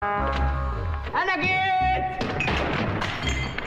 انا جيت.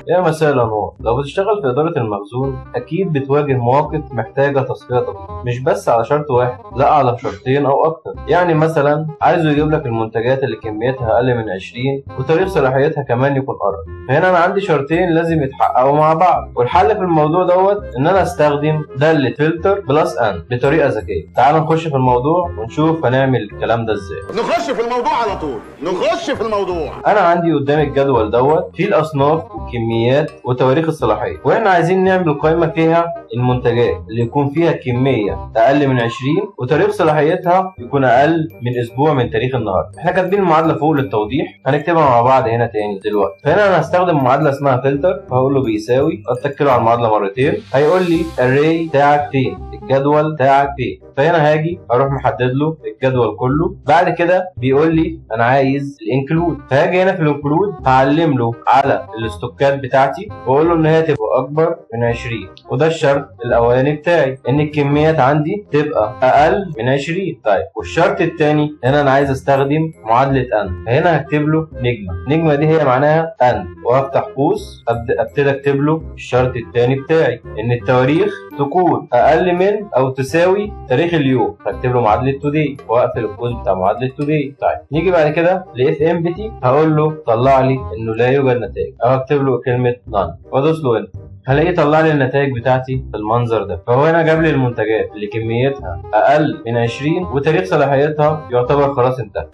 يا مساء الانوار. لو بتشتغل في ادارة المخزون اكيد بتواجه مواقف محتاجه تصفية دقيقة، مش بس على شرط واحد، لا على شرطين او اكتر. يعني مثلا عايزه يجيب لك المنتجات اللي كميتها اقل من 20 وتاريخ صلاحيتها كمان يكون قرب. فهنا انا عندي شرطين لازم يتحققوا مع بعض، والحل في الموضوع دوت ان انا استخدم داله filter plus and بطريقة ذكية. تعال نخش في الموضوع ونشوف هنعمل الكلام ده ازاي. نخش في الموضوع على طول، نخش في الموضوع. انا عندي قدامي الجدول دوت فيه الاصناف والكميات وتواريخ الصلاحية، واحنا عايزين نعمل قائمة فيها المنتجات اللي يكون فيها كمية اقل من 20 وتاريخ صلاحيتها يكون اقل من اسبوع من تاريخ النهارده. احنا كاتبين المعادلة فوق للتوضيح، هنكتبها مع بعض هنا تاني دلوقتي. فهنا انا هستخدم معادلة اسمها فلتر، فهقول له بيساوي، اتك له على المعادلة مرتين، هيقول لي ال array بتاعك فين، الجدول بتاعك فين. فهنا هاجي اروح محدد له الجدول كله. بعد كده بيقول لي انا عايز ال include، فهاجي هنا في ال include هعلم له على الاستوكات بتاعتي واقول له ان هي تبقى اكبر من 20، وده الشرط الاولاني بتاعي ان الكميات عندي تبقى اقل من 20. طيب والشرط الثاني هنا انا عايز استخدم معادلة and، فهنا هكتب له نجمه، النجمة دي هي معناها and، وافتح قوس ابتدي اكتب له الشرط الثاني بتاعي ان التواريخ تكون اقل من او تساوي تاريخ اليوم، فاكتب له معادلة today واقفل القوس بتاع معادلة today. طيب نيجي بعد كده ل if empty، هقول له طلع لي انه لا يوجد نتائج، او اكتب له كلمة none وادوس له enter. هلاقيه طلع لي النتائج بتاعتي بالمنظر ده. فهو هنا جاب لي المنتجات اللي كميتها اقل من 20 وتاريخ صلاحيتها يعتبر خلاص انتهى.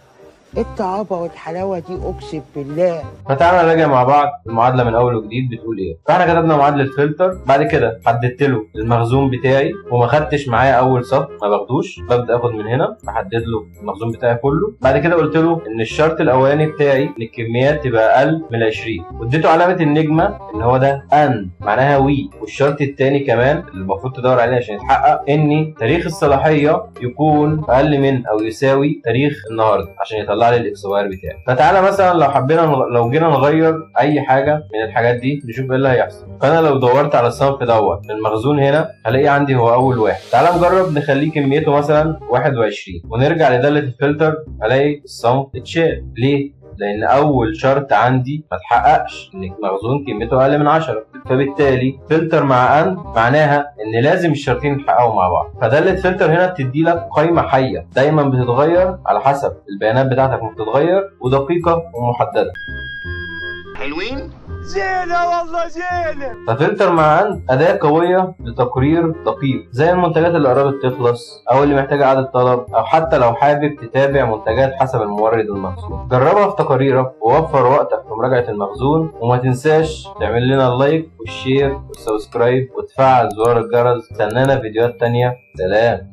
ايه الطعابة والحلاوة دي، اقسم بالله. فتعالى نراجع مع بعض المعادلة من اول وجديد بتقول ايه. فاحنا كتبنا معادلة فلتر، بعد كده حددت له المخزون بتاعي وما خدتش معايا اول صف، ما باخدوش، ببدا اخد من هنا بحدد له المخزون بتاعي كله. بعد كده قلت له ان الشرط الاولاني بتاعي ان الكميات تبقى اقل من 20، واديته علامة النجمة ان هو ده and معناها وي. والشرط الثاني كمان اللي المفروض تدور عليه عشان يتحقق ان تاريخ الصلاحية يكون اقل من او يساوي تاريخ النهارده عشان يطلع لي ال expire بتاعي. فتعالى مثلا لو حبينا لو جينا نغير اي حاجة من الحاجات دي نشوف ايه اللي هيحصل. فانا لو دورت على الصنف دوت في المخزون هنا هلاقي عندي هو اول واحد. تعالى نجرب نخليه كميته مثلا 21 ونرجع لداله الفلتر، هلاقي الصنف اتشال. ليه؟ لان اول شرط عندي ما اتحققش ان المخزون كميته اقل من 10، فبالتالي فلتر مع and معناها ان لازم الشرطين يتحققوا مع بعض. فداله فلتر هنا بتدي لك قائمة حيه دايما بتتغير على حسب البيانات بتاعتك ما بتتغير، ودقيقة ومحددة. حلوين. زينة والله زينة. ففلتر مع and أداة قوية لتقرير دقيق زي المنتجات اللي قربت تخلص أو اللي محتاجة إعادة طلب، أو حتى لو حابب تتابع منتجات حسب المورد المخزون. جربها في تقاريرك ووفر وقتك في مراجعة المخزون، وما تنساش تعمل لنا ال like وال share وال subscribe وتفعل زرار الجرس. استنانا فيديوهات تانية. سلام.